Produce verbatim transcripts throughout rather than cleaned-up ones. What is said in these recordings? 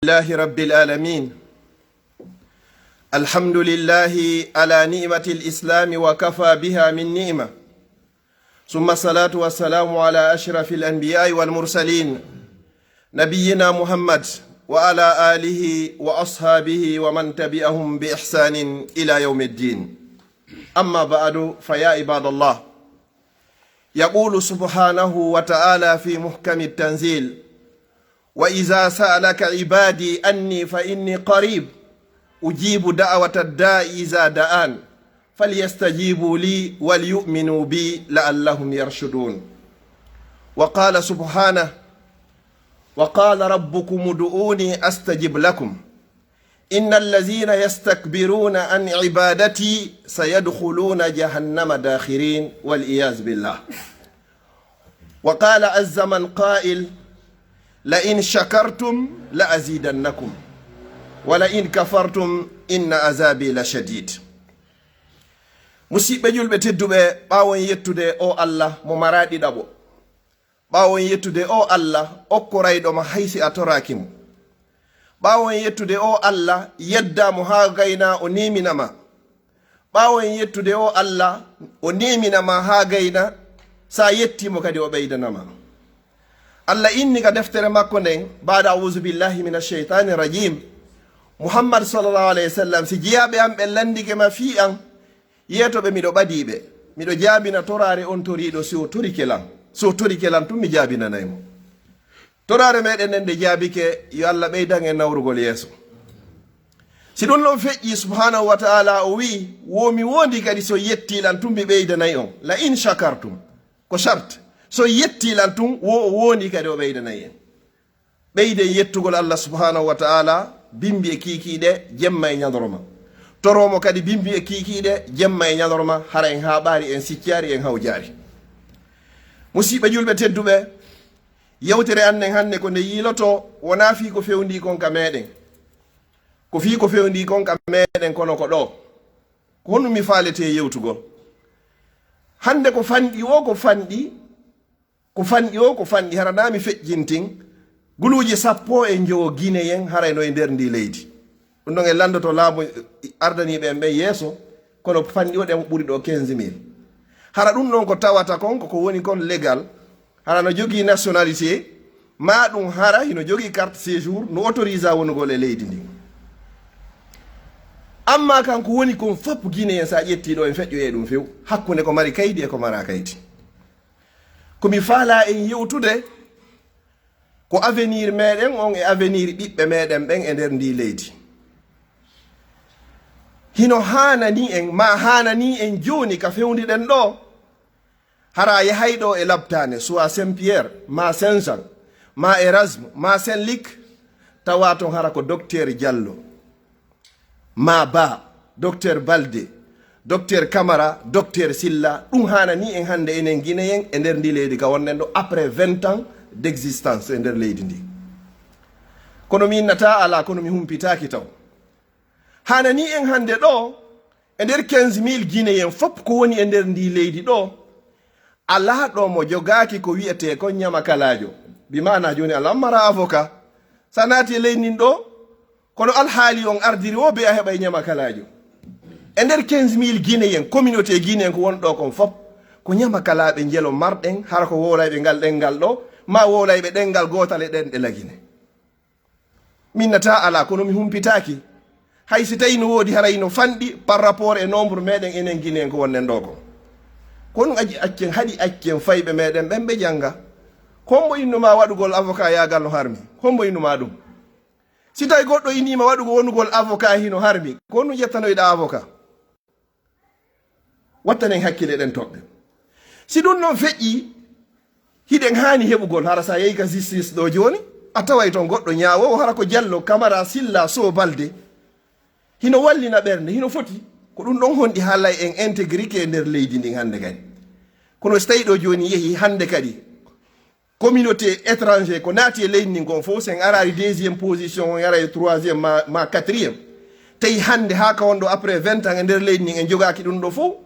لله رب العالمين. الحمد لله على نعمة الإسلام وكفى بها من نعمة. ثم الصلاة والسلام على أشرف الأنبياء والمرسلين نبينا محمد وعلى آله وأصحابه ومن تبعهم بإحسان إلى يوم الدين. أما بعد، فيا عباد الله، يقول سبحانه وتعالى في محكم التنزيل: وإذا سألك عبادي عني فإني قريب أجيب دعوة الداع إذا دعان فليستجيبوا لي وليؤمنوا بي لعلهم يرشدون. وقال سبحانه: وقال ربكم ادعوني أستجب لكم إن الذين يستكبرون عن عبادتي سيدخلون جهنم داخرين، والعياذ بالله. وقال عز من قائل: لئن شكرتم لأزيدنكم ولئن كفرتم إن عذابي لشديد. Musiɓɓe julɓe tedduɓe, ɓaawo en yettude o Allah mo maraa ɗiɗaɓo, ɓaawo en yettude o Allah okkorayɗo ma hay si a toraaki mo, ɓaawo en yettude o Allah yeddaa mo haa gayna o nemina ma, ɓaawo en yettude o Allah o nemina ma haa gayna, sa yetti mo kadi o ɓeydana ma. Allah inni ka deftere makko nden, baada auzu billahi min alcheytani rajim, Muhammad sallallahu alayhi wa sallam, si jiyaaɓe an ɓen lanndike ma fii an, yeeto ɓe miɗo ɓadii ɓe, miɗo jaabina toraare on toriiɗo si o torike lan, si o torike lan tun mi jaabinanay mo. Toraare meɗen nden nde jaabike, yo Allah ɓeydan en nawrugol yeeso. Si ɗun non feƴƴi, subhanahu wa ta'ala o wi'i, wo mi wondi kadi so yetti lan tun mi ɓeydanay on. La in shakartum, ko shart, so yetti lan tun wo o wondi kadi o ɓeydanay en. Ɓeyden yettugol Allah subhanahu wa ta'ala bimbi e kiikiiɗe, jemma e ñandorma. Toromo kadi bimbi e kiikiiɗe, jemma e ñandorma, hara en haaɓaari, en siccaari, en hawjaari. Musiɓɓe julɓe tedduɓe, yewtere an nden hannde ko nde yiiloto, wonaa fii ko fewndii kon ka meɗen. Ko fii ko fewndii kon ka meɗen, kono ko ɗoo. Ko honɗun mi faalete yewtugol? Hannde ko fanɗi o, ko fanɗi, ko fanɗi o, ko fanɗi, hara naa mi feƴƴintin, guluuje sappo e njowo Gineyen haray no e nder ndii leydi. Ɗun ɗon en lanndoto laamu ardaniiɓe en ɓen yeeso, kono fanɗi o ɗen ɓuri ɗoo quinze mille. Hara ɗun ɗon ko tawata kon, ko ko woni kon légal, hara no jogii nationalité, maa ɗun hara hino jogii carte séjour no autorisa wonugol e leydi ndin. Amma kan ko woni kon fop Gineyen, sa ƴetti ɗoo en feƴƴoyay ɗun few, hakkunde ko mari kaydi e ko maraa kaydi. Ko mi faalaa en yewtude, ko avenir meɗen on e avenir ɓiɓɓe meɗen ɓen e nder ndii leydi. Hino haanani en, maa haananii en jooni ka fewndiɗen ɗoo, hara a yahay ɗoo e labtaane, soit Saint Pierre, maa Saint Jean, maa Erasme, maa Saint Luc, tawa ton hara ko Docteur Diallo, maa Ba, Docteur Balde, Docteur Camara, Docteur Silla. Ɗun haananii en hannde enen Gineyen e nder ndii leydi ka wonɗen ɗoo, après vingt ans d'existence e nder leydi ndii. Kono mi innataa alaa, kono mi humpitaaki taw. Haananii en hannde ɗoo, e nder quinze mille Gineyen fop ko woni e nder ndii leydi ɗoo, alaa ɗoo mo jogaaki ko wi'etee kon ñamakalaajo. Bi maanaa jooni alaa mo maraa avocat. Sa naati e leydi ndin ɗoo, kono alhaali on ardiri woo bee a heɓay ñamakalaajo. E nder quinze mille Gineyen, communauté Gineyen ko woni ɗoo kon fop, ko ñamakalaaɓe njelo marɗen, hara ko wowlayɓe ngal ɗenngal ɗoo, maa wowlayɓe ɗenngal gootal e ɗenɗe Lagine. Mi innataa alaa, kono mi humpitaaki. Hay si tawii no woodi, haray no fanɗi par rapport e nombre meɗen enen Gineyen ko wonɗen ɗoo kon. Kono aji accen, haɗi accen fayɓe meɗen ɓen ɓe jannga. Hombo innumaa waɗugol avocat yaagal no harmi? Hombo innumaa ɗun? Si tawii goɗɗo inniima waɗugol wonugol avocat hino harmi, ko honɗun ƴettanoyɗaa avocat? Wattanen hakkille ɗen toɓɓe. Si ɗun non feƴƴii, hiɗen haani heɓugol, hara sa yehi ka justice ɗoo jooni, a taway ton goɗɗo ñaawoowo, hara ko Jallo, Kamara, Silla, Sow, Balde. Hino wallina ɓernde, hino foti. Ko ɗun ɗon honɗi haalay en intégrité e nder leydi ndin hannde kadi. Kono si tawii ɗoo jooni yehi hannde kadi, communauté étranger ko naati e leydi ndin kon fow, si en araali deuxième position, en aray troisième, ma, ma quatrième. Tawi hannde haa ka wonɗo après vingt ans e nder leydi ndin en jogaaki ɗun ɗoo fow,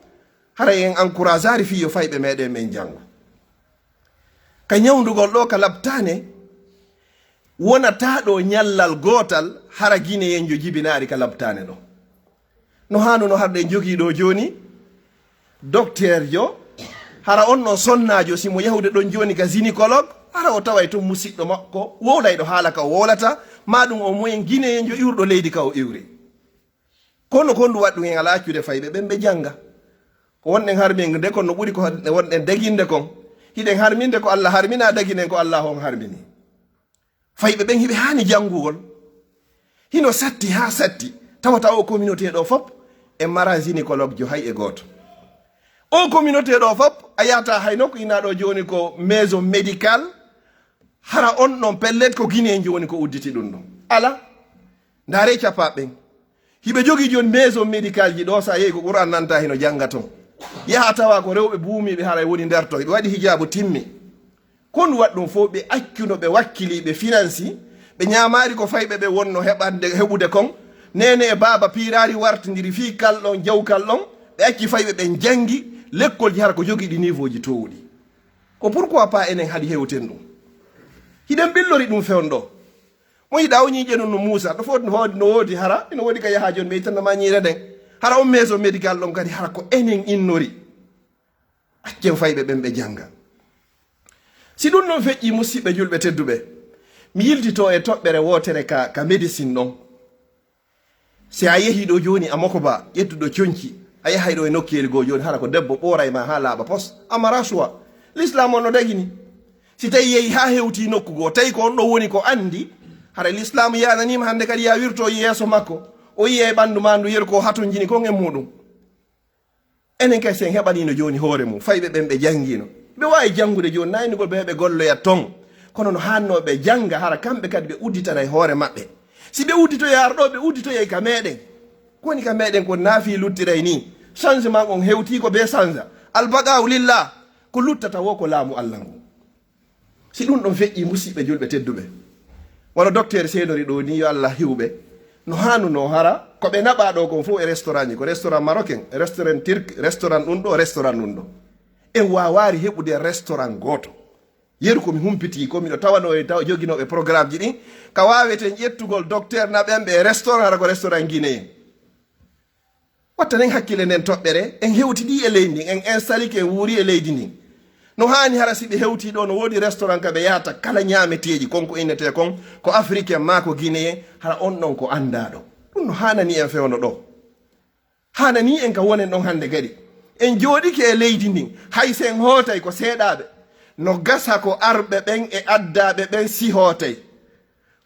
haray en encourageaari fii yo fayɓe meɗen ɓen janngu. Ka ñawndugol ɗoo ka labtaane, Wonata ɗo ñallal gootal hara Gineyenjo jibinaari ka labtaane ɗo. No haanuno harde en jogii ɗo jooni, dokteerjo, hara on ɗon sonnaajo, si mo yahude ɗon jooni ka gynécologue, hara o taway ton musiɗɗo makko wowlayɗo haala ka o wowlata, maa ɗum o moyen Gineyenjo iwruɗo leydi ka o iwri. Kono ko ndu waɗɗum en alaa accude fayɓe ɓen ɓe jannga. Ko wonɗen harminde kon no ɓuri ko wonɗen daginde kon. Hiɗen harminde ko Allah harmina, daginen ko Allah on harmini. Fayɓe ɓen hiɓe haani janngugol. Hino satti haa satti. Tawata o communauté ɗo fop e mara gynécologue jo hay e gooto. O communauté ɗo fop a yahata hay nokku ina ɗo jooni ko maison médicale. Hara on ɗon pellet ko Guinée jooni ko udditi ɗum ɗon. Ala. Ndaare cappa ɓen. Hiɓe jogii jooni maison médicale ji ɗo, so a yehi ko Qur'an nanta hino jannga ton. Yaha tawa ko rewɓe buumiiɓe haray woni nder ton. Hiɓe waɗi hijaabu timmi. Ko ndu waɗi ɗum fof ɓe accuno ɓe wakkili ɓe finansi, ɓe ñaamaari ko fayɓe ɓe wonno heɓande, heɓude kon. Neene e baaba piiraari wartindiri fii kal ɗon, jaw kal ɗon. Ɓe acci fayɓe ɓen janngi lekkolji hara ko jogii ɗi niveau ji toowuɗi. Ko pourquoi pas enen haɗi hewten ɗum? Hiɗen ɓillori ɗum fewndo. Mo yiɗa o ñiiƴe nun no Muusa, ɗo foti no woodi, no woodi hara, ino woodi ka yaha jooni, ɓe ittanno ma ñiire nden. Hara on maison médical ɗon kadi, hara ko enen innori. Accen fayɓe ɓen ɓe jannga. Si ɗum ɗon feƴƴi, musiɓɓe julɓe tedduɓe, mi yiltito e toɓɓere wootere ka, ka médecine ɗon. Si a yehi ɗo jooni a Mokoba, ƴettuɗo conci, a yahay ɗo e nokkeeli goo jooni, hara ko debbo ɓooray ma haa laaɓa pos, a mara choix. L'islam on no dagini. Si tawi yehi haa hewti nokku goo, tawi ko on ɗon woni ko anndi, hara l'islam yananiima hannde kadi ya wirto yeeso makko, o yiya e ɓanndu ma ndu yeru ko hatonjini kon e muuɗum. Enen kay, si en heɓaniino jooni hoore mum, fayɓe ɓen ɓe janngiino, ɓe waawi janngude jooni, naynugol ɓe heɓe golloya ton. Kono no haannoo ɓe jannga, hara kamɓe kadi ɓe udditana e hoore maɓɓe. Si ɓe udditoyaar ɗo, ɓe udditoyay ka meɗen. Ko woni ka meɗen ko naafi luttiray ni. Changement on hewti ko be sanza. Albaqa'u lillah, ko luttata wo ko laamu Allah ngu. Si ɗum ɗon feƴƴi, musiɓɓe julɓe tedduɓe, wano docteur seenori ɗo ni, yo Allah hiwɓe, no haanunoo hara ko ɓe naɓaa ɗo kon fof e restaurant ji, ko restaurant marocain, restaurant turc, restaurant ɗum ɗo, restaurant ɗum ɗo. En waawaari heɓude restaurant gooto. Yeru ko mi humpitii ko, miɗo tawanoo e taw-, joginooɓe programme ji ɗin, ka waaweten ƴettugol docteur naɓen ɓe e restaurant, hara ko restaurant guinéen. Wattanen hakkille nden toɓɓere, en hewtidii e leydi ndin, en installike, en wuuri e leydi ndin. No haani hara si ɓe hewtii ɗo, no woodi restaurant ka ɓe yahata kala ñaameteeji kon ko innetee kon, ko africain maa ko guinéen, hara on ɗon ko anndaaɗo. Ɗum no haanani en fewndo ɗo. Haanani en ka wonen ɗon hannde kadi. En jooɗike e leydi ndin, hay si en hootay ko seeɗaaɓe. No gasa ko arɓe ɓen e addaaɓe ɓen si hootay.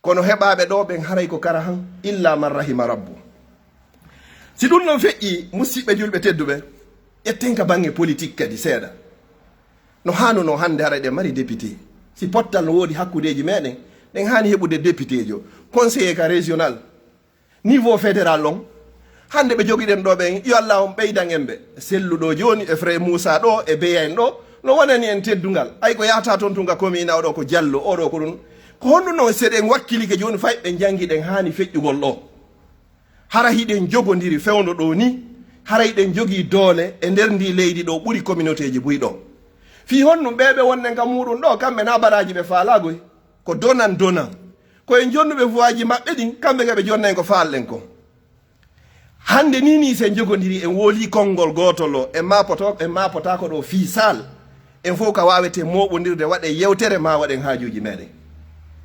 Kono heɓaaɓe ɗo ɓen haray ko kara han, illa man rahima rabbu. Si ɗum ɗon feƴƴi, musiɓɓe julɓe tedduɓe, ƴetten ka baŋŋe politique kadi seeɗa. No haanunoo hannde haray ɗen mari député. Si pottal no woodi hakkundeeji meɗen, ɗen haani heɓude députéjo, conseiller ka régional, niveau fédéral on. Hannde ɓe jogiɗen ɗo ɓen, yo Allah on ɓeydan en ɓe. Sellu ɗo jooni, e frère Moussa ɗo, e Beya en ɗo, no wonani en teddungal. Ay ko yahata toon tun ka commune, oɗo ko Jallo, oɗo ko ɗum. Ko honɗum non, seɗen wakkilike jooni fay ɓe janngi ɗen haani feƴƴugol ɗo? Hara hiɗen jogondiri fewndo ɗo ni, hara hiɗen jogii doole e nder ndi leydi ɗo ɓuri communautéji buy ɗo. Fii honɗum ɓe ɓe wonɗen ka muuɗum ɗo, kamɓe na baraaji ɓe faalaagoy? Ko donan donan. Ko en jonnuɓe vuwaaji maɓɓe ɗin, kamɓe ka ɓe jonna en ko faalɗen ko. Hannde ni, ni si en jogondiri, en wooli konngol gootol o, en maapoto, en maapotaako ɗo fii sal. En fof ka waaweten mooɓondirde, waɗen yewtere, ma waɗen haajuuji meɗen.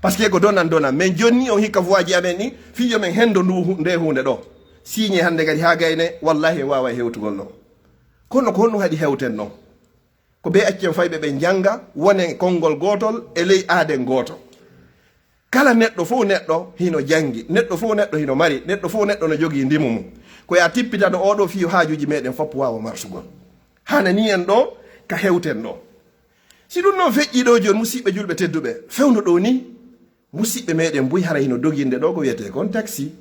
Parce que ko donan donan. Men jonni on hikka vuwaaji amen ɗin, fii yo men henndo ndu hu-, nde huunde ɗo. Siiñe hannde kadi haa gayne, wallahi en waaway hewtugol ɗo. Kono ko honɗum haɗi hewten ɗon? Ko ɓe accen fayɓe ɓe jannga, wonen konngol gootol e ley aaden gooto. Kala neɗɗo fof neɗɗo hino janngi, neɗɗo fof neɗɗo hino mari, neɗɗo fof neɗɗo no jogii ndimu mum. Ko ya tippitano oɗo fii yo haajuuji meɗen fof waawa marsugol. Haanani en ɗo ka hewten ɗo. Si ɗum noon feƴƴii ɗo jooni, musiɓɓe julɓe tedduɓe, fewndo ɗo ni, musiɓɓe meɗen buy hara hino doginde ɗo ko wiyetee kon taxi.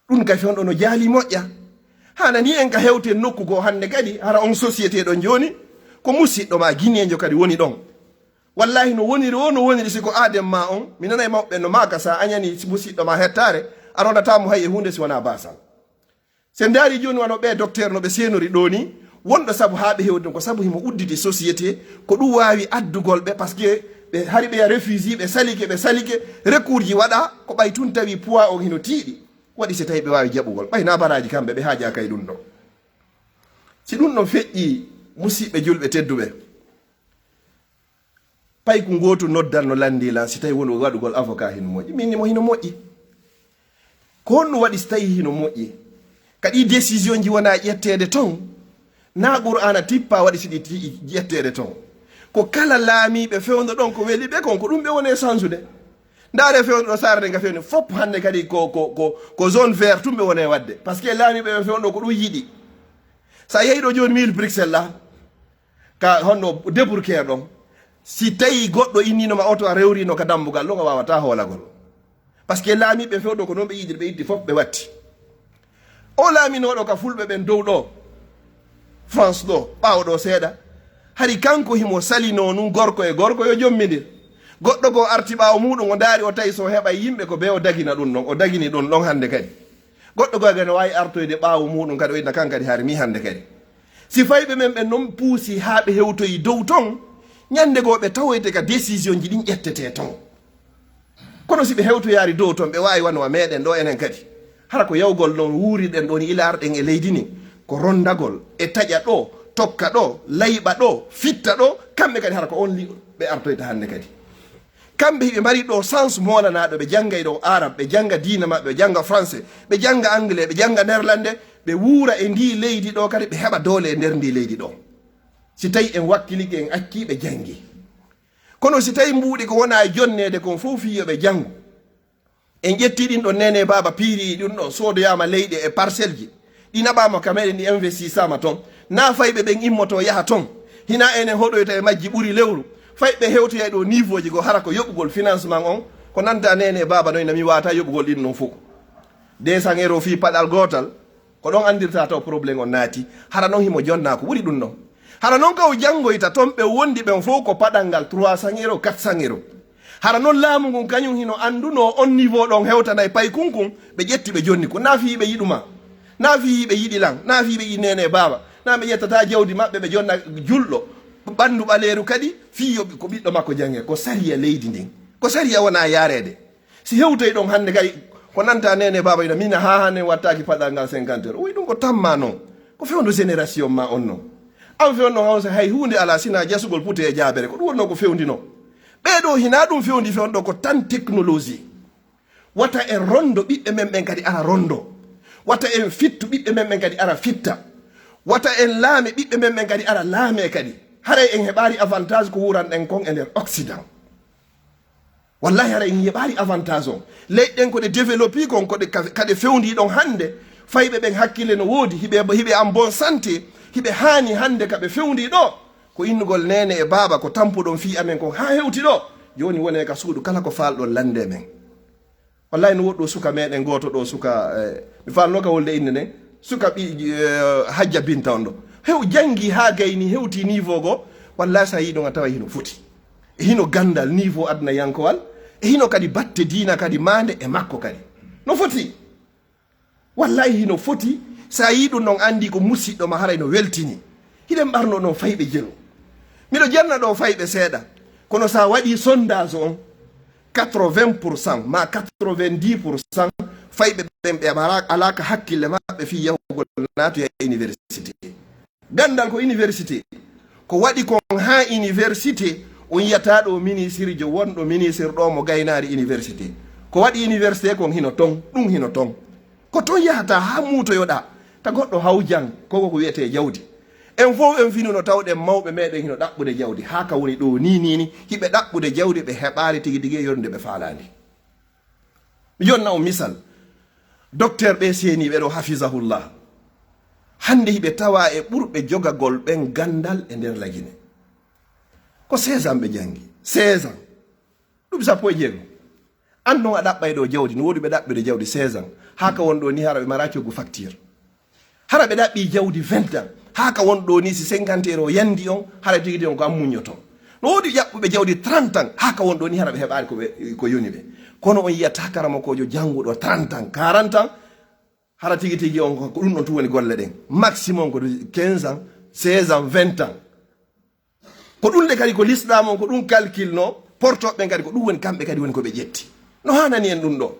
Ɗum kadi fewndo no jaali moƴƴa. Haanani en ka hewten nokku goo hannde kadi, hara on société ɗon jooni, ko musiɗɗo ma gineejo kadi woni ɗon. Wallahi no woniri o, no woniri si ko aaden ma on, mi nanay mawɓe no maaka sa añani si musiɗɗo ma hettaare, a ronata mo hay e huunde si wonaa baasal. Si en ndaari jooni wano ɓe docteur no ɓe seenori ɗo ni, wonɗo sabu haa ɓe hewti ɗum ko sabu himo udditi société, ko ɗum waawi addugol ɓe, parce que Ɓe hari ɓe ya refusé, ɓe salike, ɓe salike, recours ji waɗa, ko ɓay tun tawi poids on hino tiiɗi. Waɗi si tawi ɓe waawi jaɓugol, ɓay na baraaji kamɓe, ɓe haajaaka e ɗum ɗo. Si ɗum ɗon feƴƴi, musiɓɓe julɓe tedduɓe, pay ko ngootu noddal no lanndi lan, si tawi woni waɗugol avocat hino moƴƴi. Min ni mo hino moƴƴi. Ko honɗum waɗi si tawi hino moƴƴi? Ka ɗi décision ji wona ƴetteede ton, na Qur'aana tippa waɗi si ɗi ti-, ƴetteede ton. Ko kala laamiiɓe fewndo ɗon ko weli ɓe kon, ko ɗum ɓe woni e sansude. Ndaare fewndo ɗo saare nde nga fewni fop hannde kadi ko, ko, ko, ko zone vert tun ɓe woni e waɗde. Parce que laamiiɓe ɓe fewndo ko ɗum yiɗi. Sa yehi ɗo jooni mille Bruxelles la, ka honno débroussaire ɗon, si tawi goɗɗo innino ma oto a rewrino ka dambugal ɗon, a wawata hoolagol. Parce que laamiiɓe fewndo ko non ɓe yiɗiri, ɓe itti fof ɓe watti. O laaminooɗo ka fulɓe ɓen dow ɗo, France ɗo, ɓaawo ɗo seeɗa, hari kanko himo salino nun gorko e gorko yo jommindir. Goɗɗo goo arti ɓaawo muɗum, o ndaari, o tawi so heɓa yimɓe ko be o dagina ɗum ɗon, o dagini ɗum ɗon hannde kadi. Goɗɗo goo gana waawi artoyde ɓaawo muɗum kadi, o inna kan kadi hari mi hannde kadi. Si fayɓe men ɓen non puusi haa ɓe hewtoyi dow ton, ñande goo ɓe tawoyte ka décision ji ɗin ƴettete ton. Kono si ɓe hewtoyaari dow ton, ɓe waawi wano wa meɗen ɗo enen kadi. Hara ko yawgol non wuuriɗen ɗon ila arɗen e leydi ni, ko rondagol e taƴa ɗo, tokka ɗo, layɓa ɗo, fitta ɗo, kamɓe kadi hara ko on li-, ɓe artoyta hannde kadi. Kamɓe hiɓe mari ɗo sens moolanaɗo, ɓe janngay ɗo Arab, ɓe jannga diina maɓɓe, ɓe jannga français, ɓe jannga anglais, ɓe jannga néerlandais, ɓe wuura e ndi leydi ɗo kadi, ɓe heɓa doole e nder ndi leydi ɗo. Si tawi en wakkilike, en acci ɓe janngi. Kono si tawi mbuuɗi ko wona e jonneede kon fof fii yo ɓe janngu. En ƴetti ɗin ɗon nene baaba piiri ɗin ɗon soodoyaama leyɗe e parcelle ji. Ɗi naɓaama ka meɗen, ɗi investissama ton. Na fayɓe ɓen immoto yaha ton. Hina enen hoɗoyta e majji ɓuri lewru. Fayɓe hewtoya ɗo niveau ji goo hara ko yoɓugol financement on. Ko nanta nene baaba noy na mi wata yoɓugol ɗin non fof. Deux cents euros fii paɗal gootal. Ko ɗon anndirta taw problème on naati. Hara non himo jonna ko ɓuri ɗum ɗon. Hara non ka o janngoyta ton ɓe wondi ɓen fof ko paɗal ngal trois cents euros, quatre cents euros. Hara non laamu ngun kañum hino anndunoo on niveau ɗon hewtanay paykunkun, ɓe ƴetti ɓe jonni ko. Na fii ɓe yiɗuma, na fii ɓe yiɗi lan, na fii ɓe yiɗi nene baaba, na ɓe ƴettata jawdi maɓɓe ɓe jonna julɗo ɓanndu ɓaleeru kadi fii yo ɓi-, ko ɓiɗɗo makko jannge. Ko sariya leydi ndin, ko sariya wona yaareede. Si hewtoy ɗon hannde kay, ko nanta nene baaba ina mina haa hannde wattaaki paɗal ngal cinquante euros. Wi ɗum ko tamma non. Ko fewndo génération ma on non. An fewndo on hawsa hay huunde alaa sina jasugol pute e jaabere. Ko ɗum wonno ko fewndino. Ɓee ɗo hina ɗum fewndi fewndo ko tan technologie. Wata en rondo ɓiɓɓe men ɓen kadi ara rondo. Wata en fittu ɓiɓɓe men ɓen kadi ara fitta. Wata en laame ɓiɓɓe men ɓen kadi ara laame kadi. Haray en heɓaari avantage ko wuran ɗen kon e nder Occident. Wallahi, hara en yeɓaali avantage on. Leyɗe ɗen ko ɗe développé kon, ko ɗe ka-, ka ɗe fewndi ɗon hannde. Fayɓe ɓen hakkille no woodi, hiɓe, hiɓe en bonne santé, hiɓe haani hannde ka ɓe fewndi ɗo. Ko innugol nene e baaba ko tampuɗon fii amen kon haa hewti ɗo. Jooni wone ka suudu kala ko faalɗon lande men. Wallahi no woɗɗo suka meɗen gooto ɗo, suka, eh, mi faalno ka wolde innde nden. Suka ɓi, eh, Hajja Binta on ɗo. Hew janngi haa gayni, hewti niveau goo. Wallahi, so a yii ɗum, a tawa hino foti. E hino ganndal, niveau aduna yankowal. E hino kadi batte diina kadi maande e makko kadi. No foti. Wallahi, hino foti. So a yii ɗum ɗon, anndi ko musiɗɗo ma haray no weltini. Hiɗen ɓarno ɗon fayɓe jelu. Miɗo janna ɗo fayɓe seeɗa. Kono so a waɗi sondage on, quatre-vingts pour cent ma quatre-vingt-dix pour cent fayɓe ɓen ɓe ala, ala ka hakkille maɓɓe fii yahugol naatoya université. Ganndal ko université. Ko waɗi kon haa université, on yiyata ɗo ministre jo wonɗo ministre ɗo mo gaynaari université. Ko waɗi université kon hino ton, ɗum hino ton. Ko ton yahata haa muutoyoɗaa, ta goɗɗo hawjan, ko ko wiyetee jawdi. En fof en finu no tawɗen mawɓe meɗen hino ɗaɓɓude jawdi, haa ka woni ɗo ni, ni, ni, hiɓe ɗaɓɓude jawdi, ɓe heɓaali tigi tigi e yonde ɓe faalaandi. Mi jonna on misal. Docteur ɓe seeniiɓe ɗo, hafizahullah. Hannde hiɓe tawa e ɓurɓe jogagol ɓen ganndal e nder Lagine. Ko seize ans ɓe janngi. Seize ans. Duuɓi sappo e jeego. An non a ɗaɓɓay ɗo jawdi, no woodi ɓe ɗaɓɓude jawdi seize ans. Haa ka won ɗo ni hara ɓe mara coggu facture. Hara ɓe ɗaɓɓi jawdi vingt ans. Haa ka won ɗo ni si cinquante euros yandi on, hara tigi tigi on ko an muññoto. No woodi ƴaɓɓuɓe jawdi trente ans. Haa ka won ɗo ni hara ɓe heɓaali ko ɓe, ko yoni ɓe. Kono on yiyata karamokoojo jannguɗo trente ans, quarante ans, hara tigi tigi on ko, ko ɗum ɗon tun woni golle ɗen. Maximum ko quinze ans, seize ans, vingt ans. Ko ɗum le kadi ko l'islam on, ko ɗum calcul no, Portooɓe ɓen kadi ko ɗum woni, kamɓe kadi woni ko ɓe ƴetti. No haanani en ɗum ɗo.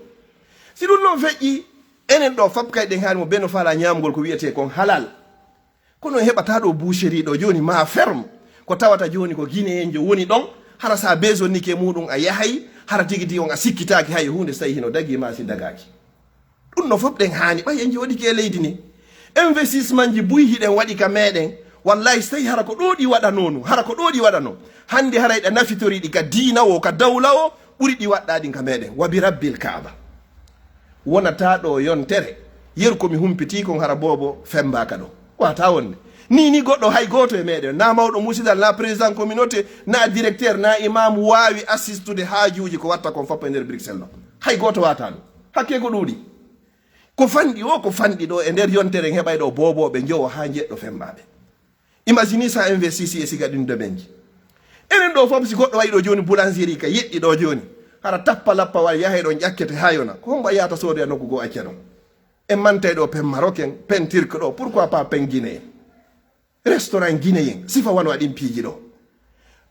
Si ɗum ɗon feƴƴi, enen ɗo fop kadi ɗen haani mo beno faala ñaamgol ko wiyetee kon halal. Kono en heɓataa ɗo boucherie ɗo jooni ma ferme. Ko tawata jooni ko Guinéen jo woni ɗon, hara sa besonnike muɗum a yahay, hara tigi tigi on a sikkitaaki hay huunde so tawi hino dagii ma si dagaaki. Ɗum no fof ɗen haani, ɓay en jooɗike e leydi ni. Investissement ji buy hiɗen waɗi ka meɗen. Wallahi, so tawi hara ko ɗo ɗi waɗanoo nu, hara ko ɗo ɗi waɗanoo. Hannde haray ɗa nafitori ɗi ka diina o, ka dawla o, ɓuri ɗi waɗɗaa ɗin ka meɗen. Wa bi rabbil Kaaba. Wonata ɗo yontere. Yeru ko mi humpitii kon hara boobo fembaaka ɗo. Wata wonde. Ni, ni goɗɗo hay gooto e meɗen, na mawɗo musidal, na président communauté, na directeur, na imam waawi assistude haajuuji ko watta kon fof e nder Bruxelles ɗo. Hay gooto wata ɗum. Hakke ko ɗuuɗi. Ko fanɗi o, ko fanɗi ɗo e nder yontere en heɓay ɗo boobooɓe njowo haa njeɗɗo fembaaɓe. Imagine sa investisi e siga ɗin domaine ji. Enen ɗo fof si goɗɗo wayi ɗo jooni boulangerie ka yeɗɗi ɗo jooni. Hara tappa lappawal yahay ɗon ƴakkete haa yona. Ko hombo a yahata soodoya nokku goo acca ɗon? En mantay ɗo pen marocain, pen turc ɗo, pourquoi pas pen guinéen? Restaurant guinéen, sifa wano aɗin piiji ɗo.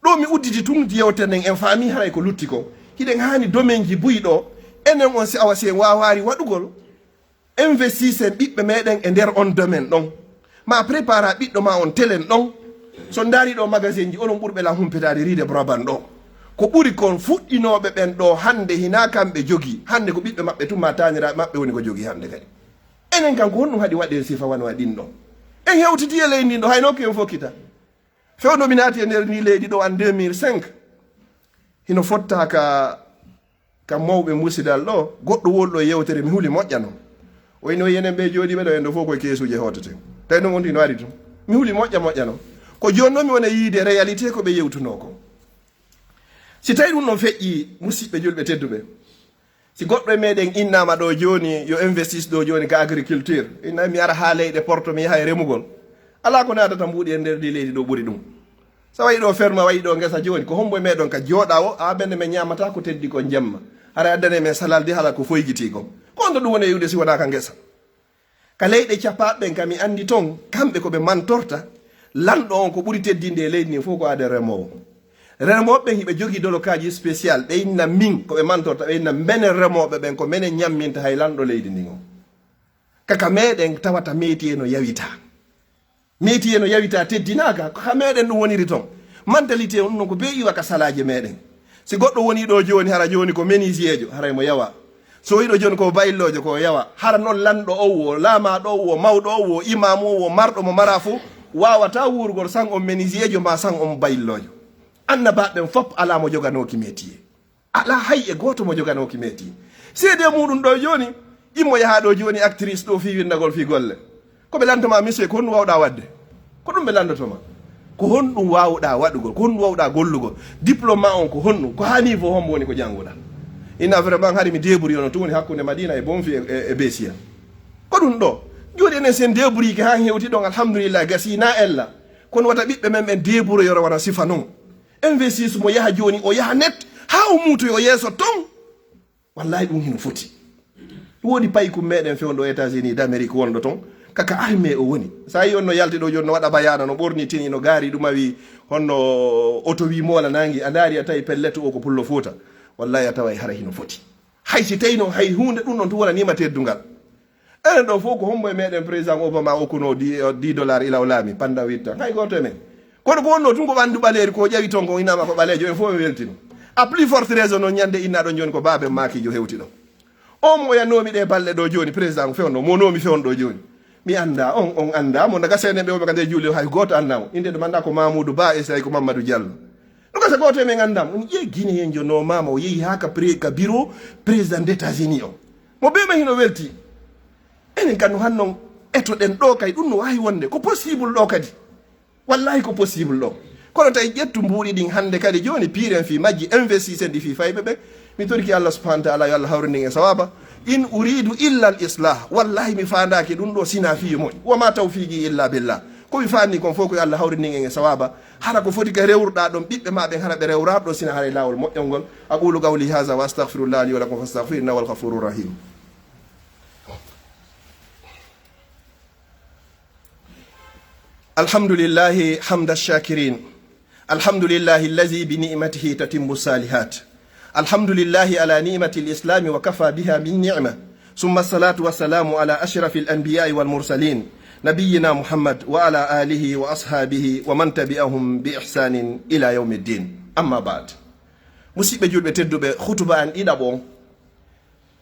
Ɗo mi udditi tun yewtere nden, en faami haray ko lutti ko. Hiɗen haani domaine ji buy ɗo, enen on si awa si en waawaari waɗugol, investisen ɓiɓɓe meɗen e nder on domaine ɗon. Ma prépara ɓiɗɗo ma on telen ɗon. So ndaari ɗo magasin ji, onon ɓurɓe lan humpitaade riide broban ɗo. Ko ɓuri kon fuɗɗinooɓe ɓen ɗo hannde hinaa kamɓe jogi. Hannde ko ɓiɓɓe maɓɓe tun ma taaniraaɓe maɓɓe woni ko jogi hannde kadi. Enen kan ko honɗum haɗi waɗen sifa wano waɗin ɗo? En hewtiti e leydi ndin ɗo, hay nokku en fokkita. Fewndo mi naati e nder ndi leydi ɗo an deux mille cinq. Hino fotta ka, ka mawɓe musidal ɗo, goɗɗo wol ɗo e yewtere mi huli moƴƴano. O ino yenen ɓe jooɗiiɓe ɗo en ɗo fof koye keesuuje hooteten. Tawi ɗum on hino ari tun. Mi huli moƴƴa moƴƴano. Ko jooni ɗo mi wona yiide réalité ko ɓe yewtunoo ko. Si tawi ɗum ɗon feƴƴi, musiɓɓe julɓe tedduɓe, si goɗɗo e meɗen innama ɗo jooni, yo investis ɗo jooni ka agriculture, inna mi ara haa leyɗe Porto, mi yaha e remugol. Alaa ko naatata mbuuɗi e nder ndi leydi ɗo ɓuri ɗum. So wayi ɗo ferma, wayi ɗo ngesa jooni, ko hombo e meɗon ka jooɗa o, a bende men ñamata ko teddi ko jemma. Hara addane men salalde hala ko foygiti kon. Ko on ɗum woni e iwde si wonaa ka ngesa. Ka leyɗe capaaɓe ɓen ka mi anndi ton, kamɓe ko ɓe mantorta, lanɗo on ko ɓuri teddinde e leydi ndin fof ko aaden remoowo. Remooɓe ɓen hiɓe jogii dolokaaji spécial, ɓe inna min ko ɓe mantorta, ɓe inna menen remooɓe ɓen ko menen ñamminta hay lanɗo leydi ndin on. Ka ka meɗen tawata métier no yawita. Métier no yawita teddinaaka, ko ka meɗen ɗum woniri ton. Mentalité on non ko be iwa ka salaaje meɗen. Si goɗɗo woni ɗo jooni, hara jooni ko menuisierjo, haray mo yawa. So woni ɗo jooni ko bayloojo, ko yawa. Hara non lanɗo o wo, laamaaɗo o wo, mawɗo o wo, imaamu o wo, marɗo mo mara fof, waawata wuurgol san on menuisierjo ma san on bayloojo. Annabaaɓe ɓen fof alaa mo joganooki métier. Alaa hay e gooto mo joganooki métier. Seedee muɗum ɗo jooni, immo yaha ɗo jooni actrice ɗo fii winndagol fii golle. Ko ɓe lantoma, monsieur, ko honɗum wawɗa waɗde? Ko ɗum ɓe lanndotoma. Ko honɗum wawɗa waɗugol? Ko honɗum wawɗa gollugol? Diplôme ma on ko honɗum? Ko ha niveau hombo woni ko jannguɗa? Ina vraiment hari mi débrouillé no tun woni hakkunde Madina e Bonfi e, e, e Bessiya. Ko ɗum ɗo. Jooni enen sen débrouillé ha hewti ɗon, alhamdulillah, gasi na ella. Kono wata ɓiɓɓe men ɓen débrouillé wona sifa non. Investis mo yaha jooni, o yaha net, ha o muutoyo yeeso ton. Wallahi ɗum hino foti. Woodi paykun meɗen fewndo États-Unis d'Amérique wonɗo ton, kaka armée o woni. Sa yi on no yalti ɗo jooni no waɗa bayana, no ɓorni tini, no gaari ɗum a wi honno oto wi moola nangi, a ndaari a tawi pellet o ko pullo Fuuta. Wallahi a taway hara hino foti. Hay si tawi no hay huunde ɗum ɗon tun wonanima teddungal. Enen ɗo fof ko hombo e meɗen président Obama okkuno dix, dix dollars ila o laami pendant huit ans? Hay gooto e men. Kono ko wonno tun ko ɓandu ɓaleeri ko ƴawi ton ko inama ko ɓaleejo, en fof en weltino. À plus forte raison noon ñande inna ɗon jooni ko baaben maakiijo hewti ɗon. On mo yanomi ɗe balɗe ɗo jooni, président ko fewndo, mo nomi fewndo ɗo jooni. Mi annda on, on annda mo, daga seenen ɓe wonɓe ka nder juulde hay gooto annda mo. Innde ɗum annda ko Mamoudou Ba e say ko Mamadou Diallo. Ɗum gasa gooto e men annda mo. On ƴee Guinéen jo no mama o yehi haa ka pré-, ka bureau président d'États-Unis o. Mo be ma hino welti. Enen kan no hannon etoɗen ɗo kay, ɗum no waawi wonde. Ko possible ɗo kadi. Wallahi ko possible ɗo. Kono tawi ƴettu mbuuɗi ɗin hannde kadi jooni piiren fii majji, investisen ɗi fii fayɓe ɓe. Mi toriki Allah subhanahu wa ta'ala yo Allah hawrindin en sawaba. In uridu illa al islah. Wallahi mi faandaaki ɗum ɗo sina fii yo moƴƴi. Wa ma tawfiqi illa billah. Ko mi faandi kon fof ko yo Allah hawrindin en e sawaba. Hara ko foti ka rewruɗa ɗon ɓiɓɓe ma ɓen hara ɓe rewraɓe ɗo sina haray laawol moƴƴol ngol. Aqulu qawli haza wa astaghfirullah li wa lakum fastaghfiruhu innahu huwal ghafurur rahim. الحمد لله حمد الشاكرين، الحمد لله الذي بنعمته تتم الصالحات. الحمد لله على نعمة الإسلام وكفى بها من نعمة. ثم الصلاة والسلام على أشرف الأنبياء والمرسلين نبينا محمد وعلى آله وأصحابه ومن تبعهم بإحسان إلى يوم الدين. أما بعد. Musidɓe julɓe tedduɓe, hutuba an ɗiɗaɓo on,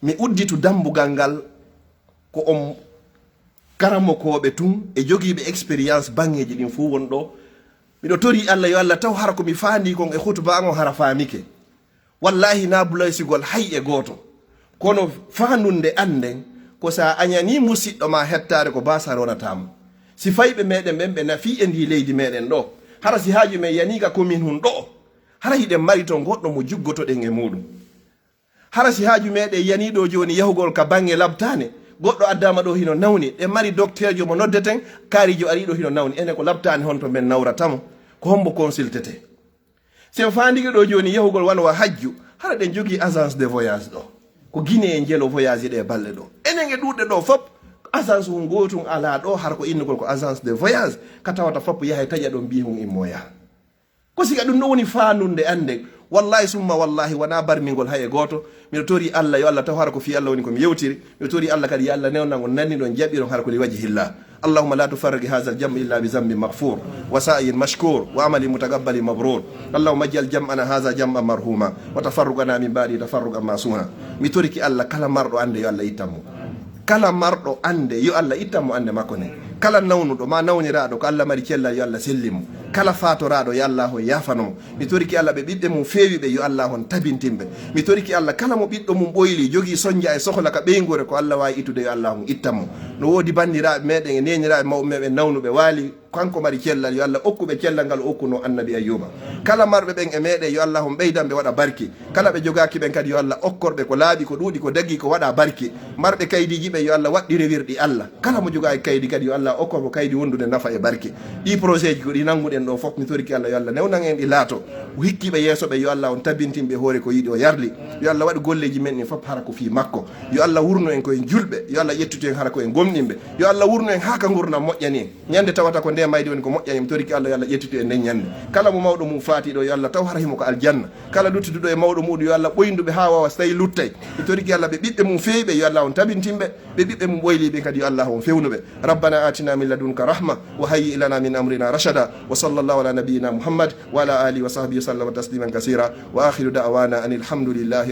mi udditu dambugal ngal ko on karamokooɓe tun e jogiiɓe expérience baŋŋeeji ɗin fuu won ɗo. Miɗo torii Alla yo Alla taw hara ko mi faandii kon e hutuba an on hara faamike. Wallaahi naa bulaysugol hay e gooto. Kono faandunde an nden ko si a añanii musiɗɗo maa hettaade ko baasa ronataa mo. Si fayɓe meɗen ɓen ɓe nafii e ndii leydi meɗen ɗo, hara si haaju men yanii ka komin hun ɗo, hara hiɗen mari ton goɗɗo mo juggotoɗen e muuɗum. Hara si haaju meɗen yanii ɗo jooni yahugol ka baŋŋe labtaane, goɗɗo addaama ɗo hino nawni, ɗen mari dokteerjo mo noddeten, kaarijo arii ɗo hino nawni, enen ko labtaane honto men nawrata mo, ko hombo consultete? Si en faandike ɗo jooni yahugol wano wa hajju, hara ɗen jogii agence de voyage ɗo. Ko Guinée en jelo voyage ɗe balɗe ɗo. Enen e ɗuuɗe ɗo fop, agence hun gootun alaa ɗo, hara ko innugol ko agence de voyage, ka tawata fop yaha e taƴa ɗon mbii hun immoya. Ko siga ɗum ɗo woni faandunde an nden. Wallahi summa wallahi wonaa barmingol hay e gooto. Miɗo torii Alla yo Alla taw hara ko fii Alla woni ko mi yewtiri. Miɗo torii Alla kadi yo Alla newnan on nanni ɗon jaɓiron hara ko li wajhillah. اللهم لا تفرق هذا الجمع إلا بذنب مغفور وسعي مشكور وعمل متقبل مبرور. اللهم اجعل جمعنا هذا جمعا مرحوما وتفرقنا من بعده تفرقا معصوما. Mi torike Alla kala marɗo annde yo Alla ittan mo. Kala marɗo annde yo Alla ittan mo annde makko nden. Kala nawnuɗo maa nawniraaɗo ko Alla mari cellal yo Alla sellin mo. Kala faatoraaɗo yo Alla on yaafano mo. Mi torike Alla ɓe ɓiɓɓe mum feewi ɓe yo Alla on tabintin ɓe. Mi torike Alla kala mo ɓiɗɗo mum ɓoyli jogii sonja e sohla ka ɓeynguure ko Alla waawi ittude yo Alla on ittan mo. No woodi banndiraaɓe meɗen e neeniraaɓe mawɓe meɗen nawnuɓe waali. Kanko mari cellal, yo Alla okku ɓe cellal ngal o okkuno Annabi Ayyuba. Kala marɓe ɓen e meɗen, yo Alla on ɓeydan ɓe waɗa barki. Kala ɓe jogaaki ɓen kadi, yo Alla okkor ɓe ko laaɓi, ko ɗuuɗi, ko dagii, ko waɗa barki. Marɓe kaydiiji ɓe, yo Alla waɗɗire wirɗi Alla. Kala mo jogaaki kaydi kadi, yo Alla okkor mo kaydi wondude nafa e barki. Ɗii projet ji ko ɗi nannguɗen ɗo fof, mi torike Alla, yo Alla newnan en ɗi laato. Hikkiiɓe yeeso ɓe, yo Alla on tabintin ɓe hoore ko yiɗi o yarli. Yo Alla waɗu golleeji men ɗin fof hara ko fii makko. Yo Alla wurnu en ko en julɓe. Yo Alla ƴettitu en hara ko en gomɗinɓe. Yo Alla wurnu en haa ka ngurndan moƴƴani en. Ñande tawata ko nde mayde woni ko moƴƴani, mi torike Alla yo Alla ƴettitu en nden ñande. Kala mo mawɗo mum faati ɗo yo Alla taw hara himo ko aljanna. Kala luttuduɗo e mawɗo muɗum yo Alla ɓoyndu ɓe haa wawa so tawi luttay. Mi torike Alla ɓe ɓiɓɓe mum feewi ɓe yo Alla on tabintin ɓe. Ɓe ɓiɓɓe mum ɓoyli ɓe kadi yo Alla on fewnu ɓe. ربنا آتنا من لدنك رحمة وهيئ لنا من أمرنا رشدا. وصلى الله على نبينا محمد وعلى آله وصحبه وسلم تسليما كثيرا. وآخر دعوانا أن الحمد لله